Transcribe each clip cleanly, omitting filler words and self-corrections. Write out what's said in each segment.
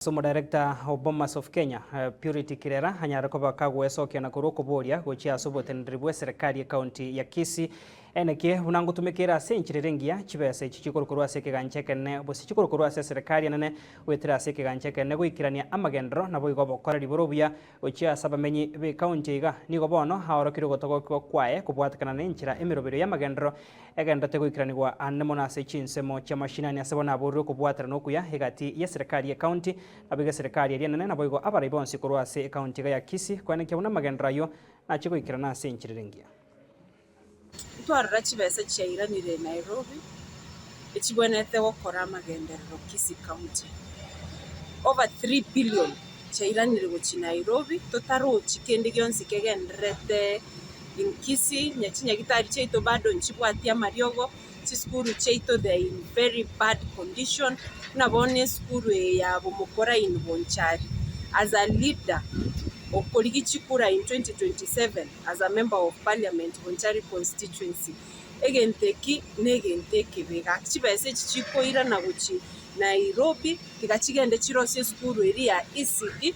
Ase Omodirector o Bomas of Kenya, Purity Kirera anyare koba kagoesokia na korwa okoboria gochia ase oboteneneri bw'eserekari y'ecounty ya Kisii enekie buna ngotumeka ere ase enchera ere engiya chibesa echi chikorokorwa ase ekegancha ekenene gose chikorokorwa ase eserekari enene goetera ase ekegancha ekenene goikerania amagenderero naboigo obokoreri bore obuya gochia ase abamenyi b'ecounty iga. Nigo bono aorokirie ogotogokigwa kwaye kobwatekana nenchera emeroberio y'amagenderero Egenderete goikeranigwa aande mono ase chinsemo chi'amashinani ase bono aborire okobwaterana okuya egati y'eserekari y'ecounty, naboigo eserekari eria enene, naboigo abarai bonsi korwa ase ecounty iga ya Kisii, koenekia buna amagenderero ayio nachie goikerana ase enchera ere engiya. Ntwarora chibesa chiairanire Nairobi echibwenerete gokora amagenderero Kisii County. Over 3 billion chiairanire gochia Nairobi totarochi kende gionsi kegendererete in Kisii, onye chinyagitari chiaito bado nchibwati amariogo, chisukuru chiaito they are in very bad condition, buna bono esukuru eye ya Bomokora in Bonchari, as a leader okorigia chikura in 2027 as a member of parliament Bonchari constituency, egento eki na egento ekebe gaki chibesa echi chikoirana gochia Nairobi tiga chigende chirosie esukuru eria ya ECD.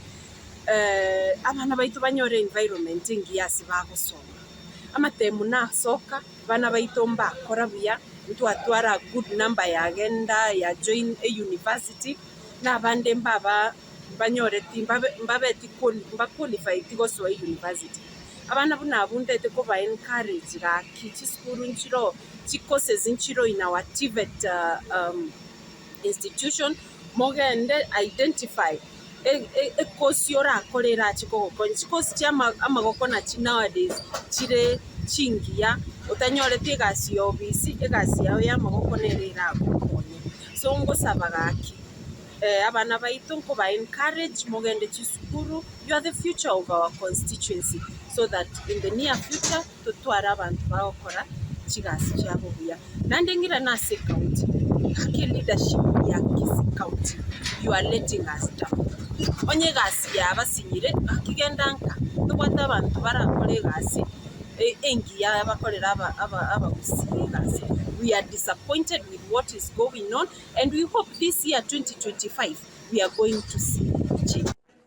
abana baito banyore environment engiya ase bagosoma. Amatemu nasoka, abana baito mbakora buya, ntwatwara a good number yagenda ya join euniversity, na abande mbaba mbanyoreti mbabe mbabeti quali mbaqualified gosoa euniversity. Abana buna abwo ntaete koba encourage gaki chisukuru nchiroo, chicourses nchiroo in our TVET institution, mogende identify ekosi orakore erache kogokonya. Chikosi chia amagoko nachi nowadays chire chingiya, otanyoreti egasi ya obisi, egasi yao ya amagoko nere eragokonye. So ngosaba gaki abana baito nkoba encourage mogende chisukuru, you are the future of our constituency so that in the near future totware abanto bagokora chigasi chiabo buya. Naende ng'irane ase ecounty, gaki leadership ya Kisii county you are letting us down. Onye egasi yabasinyire gaki genda nka, tobwate abanto barakore egasi engiya bakorere abagusii egasi. We are disappointed with what is going on and we hope this year 2025 we are going to see.